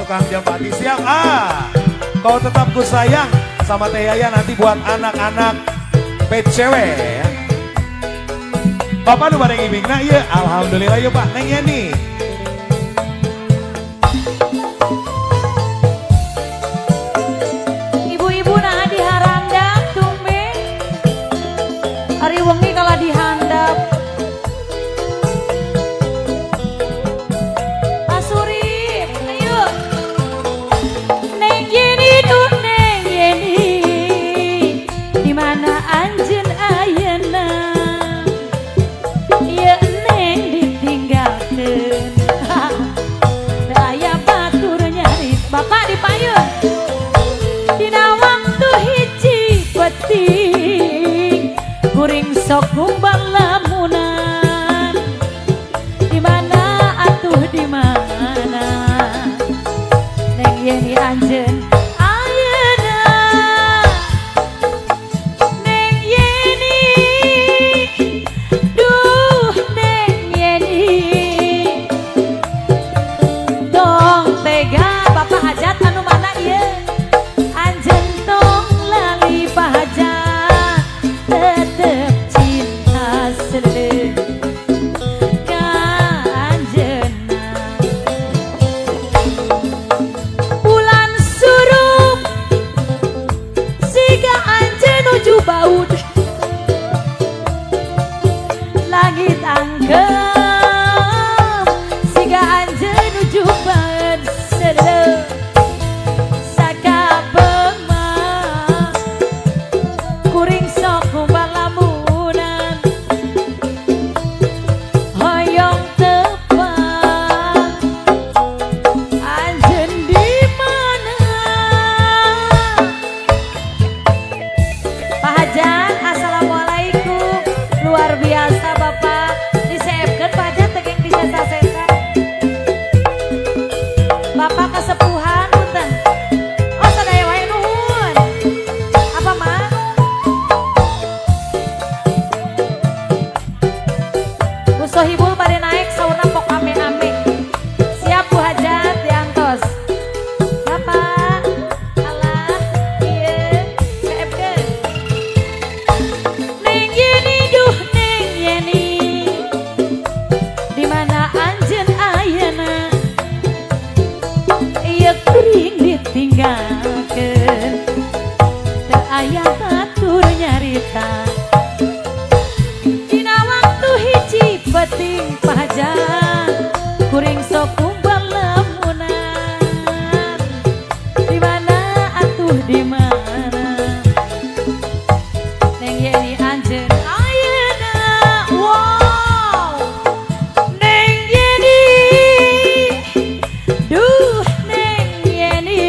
tukang jambati siap. Ah, kau tetap ku sayang sama Teh Yaya nanti buat anak-anak PCW ya. Bapak nu bareng ibingna ieu, alhamdulillah yeuh Pak Neng Yeni. Ibu-ibu nah diharandap tumbe. Ari wengi kala dihandap. Pak Surip, ayo. Neng Yeni duh Neng Yeni. Di mana anjeun ayeuna? Ieu neng ditinggalkeun. Teu aya batur nyarit. Bapak dipayun. Dina waktu hiji peuting kuring sok gumbal lamunan. Di mana atuh di mana Neng Yeni anjeun ayeuna. Neng Yeni duh Neng Yeni tong tega Bapak hajat anu mana ieu anjeun tong lali pahajat tetep cinta seleung ka anjeunna. Bulan surup siga anjeun nuju baud langit angkem siga anjeun nuju baeud seleung sakapeung mah kuring sok kumbal lamunan hoyong tepang anjeun di mana. Pak Hajat, assalamualaikum. Luar biasa Bapak. Diseepkeun Pak Hajat teu geng disesa-sesa. Bapak kesepuhan punten. Oh sadaya wae nuhun. Apa mah? Bu Sohibul bade naik saurna pok ame-ame. Siap Bu Hajat diantos. Bapak, alah, ieu seepkeun. Neng Yeni duh Neng Yeni. Di mana anjeun ayeuna? Ieu kuring ditinggalkeun. Teu aya batur nyarita. Dina waktu hiji peuting pahajat kuring sok kumbal lamunan. Di mana atuh di mana Neng Yeni anjeun ayeuna. Wow. Neng Yeni duh Neng Yeni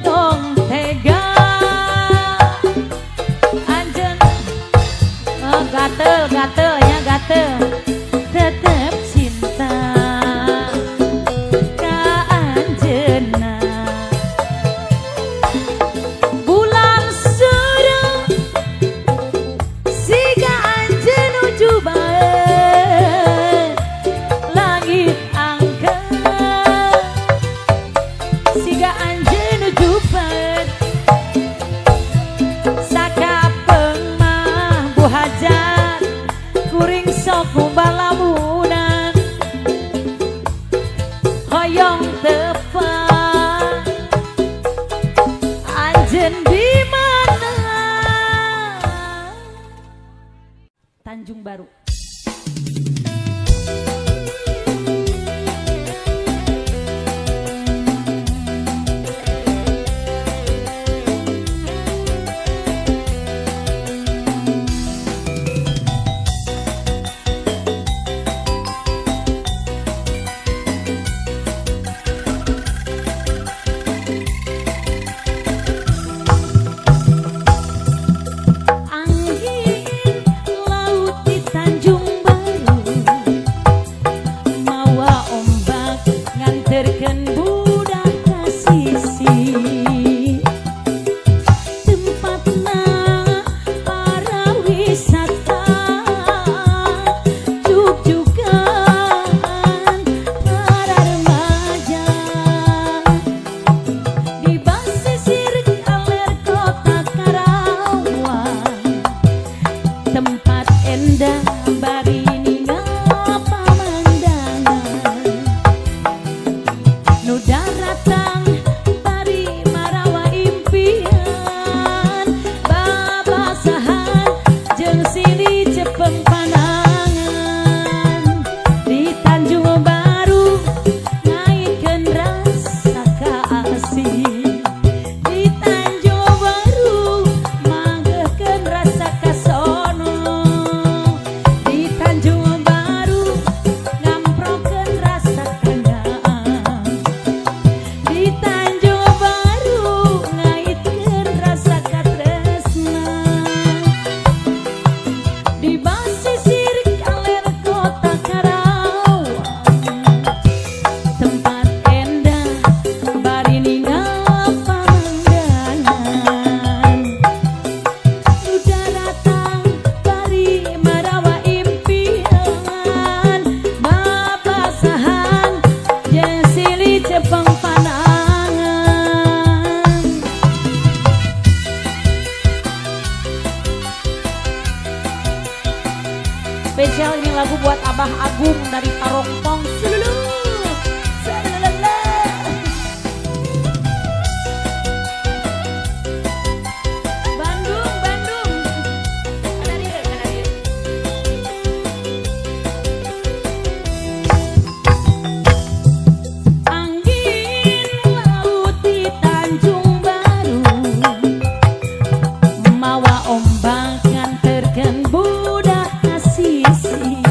tong tega anjeun. Oh, gatel gatel ya gatel tetep cinta ka anjeunna. Bulan surup siga anjeun nuju bae langit angker siga anjeun nuju bae sakapeung mah Bu Hajat kuring sok kumbal lamunan hoyong tepang anjeun di mana. Tanjung Baru. Angin laut di Tanjung Tempat endah bari ningal pamandangan, nu daratang bari marawa impian, babasahan jeung silih cepeng panangan. Di Tanjung Baru ngaitkeun rasa kaasih, di Tanjung Baru manggehkeun rasa kasono, di Tanjung Baru ngamprokeun rasa kanyaah, di Tanjung Baru ngaitkeun rasa katresna. Di basisir kaler kota Karawang, tempat endah bari ningal pamandangan, nu daratang bari marawa impian, babasahan jeung silih cepeng panangan. Spesial ini lagu buat Abah Agung dari Parongpong. Selulu, selelele. Bandung, Bandung. Kanadir, kanadir. Angin laut di Tanjung Baru mawa ombak nganterkeun budak kasisi.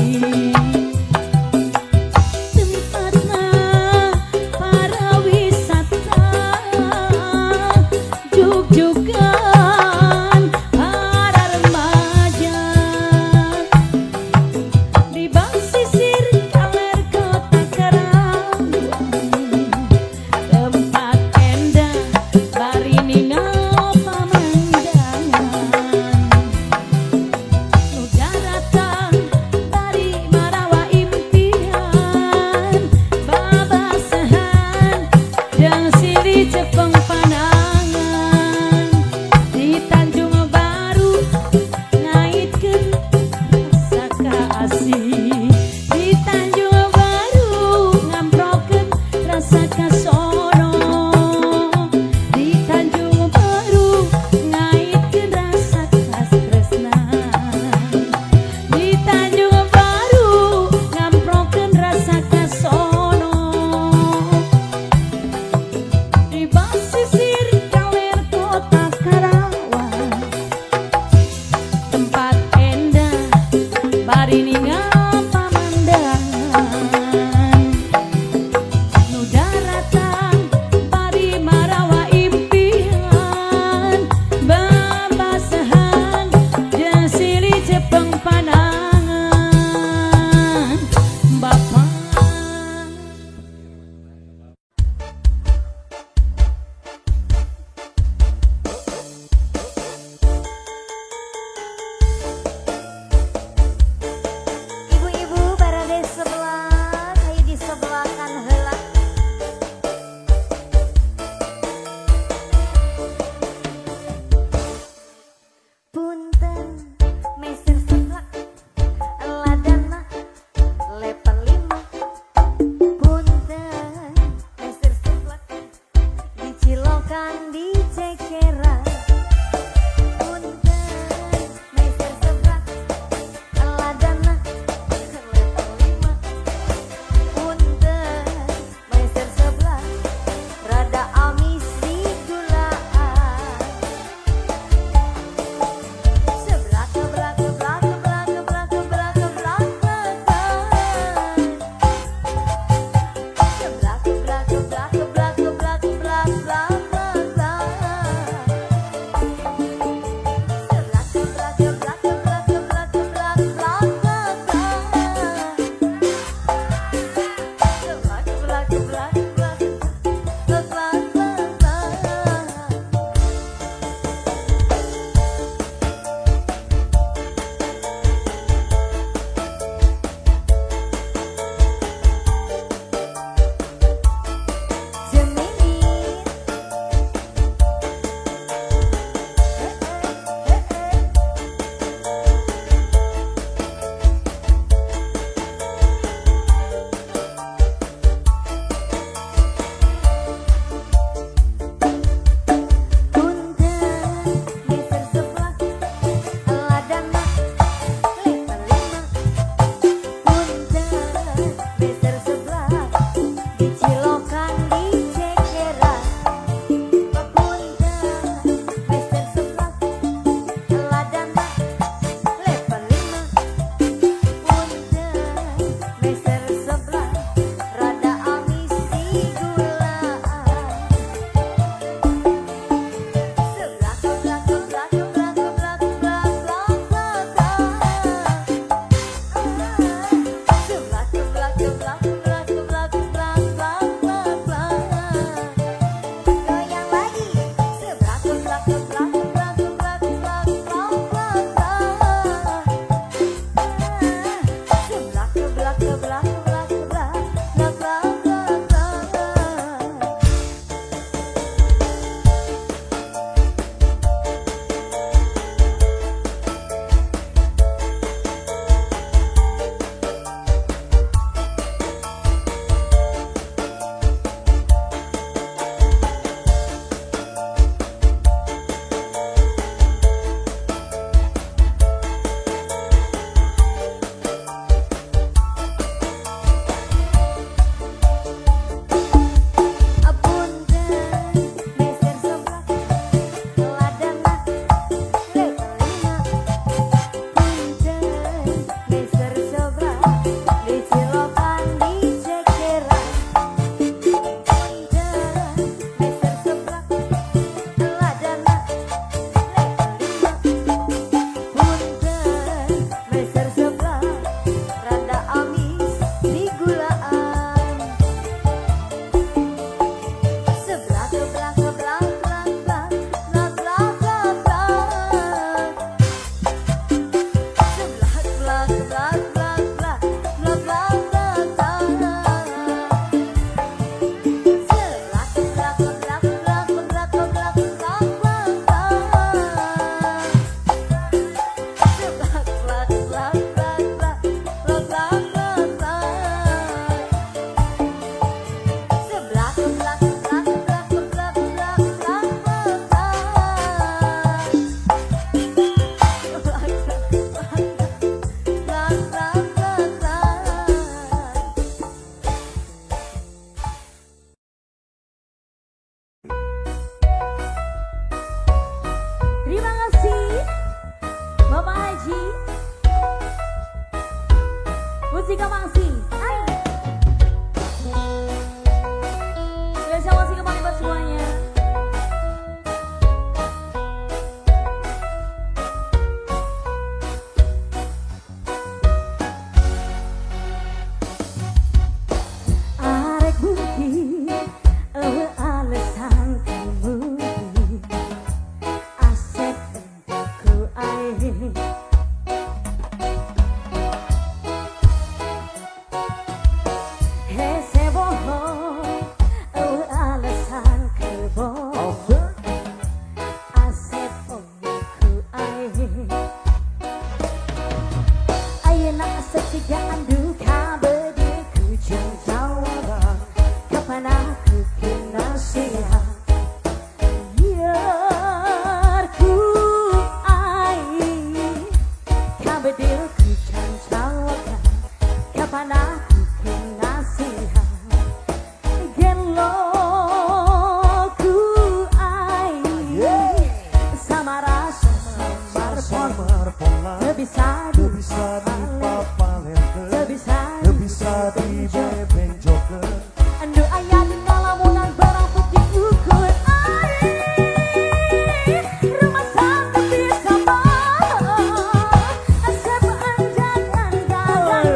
Mustika Mangsi. Ayo. Spesial masih kembali buat semuanya. Arek bukti, eueuh alasan kamu asep ku ae. Hese bohong, eueuh alasan kebohong asep ku ae. Ayeuna asep siga anduka beudeuk ku jeung jawaban kapan aku kena siap biar ku ae kabedil ku can jawaban kapan aku kena siap gelo ku ae sama rasa Samar pola teu bisa teu bisa dipapalerkeun teu bisa teu bisa dibebenjokeun. Anu aya dina lamunan barang putih ukur ai rumah sakit bisa bohong asep anjang-anjangan ai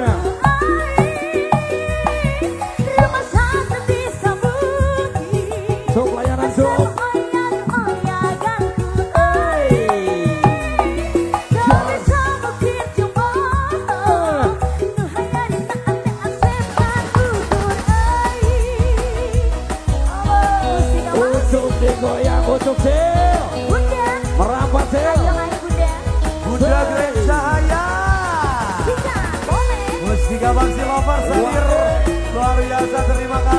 rumah sakit bisa bukti Sok layanan asep sok. oyag-oyaganku ai teu bisa bukti cuma nu hanya dina ate asepan ukur ai. Mustika Mangsi. Ucuk digoyang, ucuk sil. Bunda, Merapat sil. ayo ayo Bunda. Bunda Grand Cahaya. Bisa, boleh. Mustika Mangsi Lovers hadir. Luar biasa, terima kasih.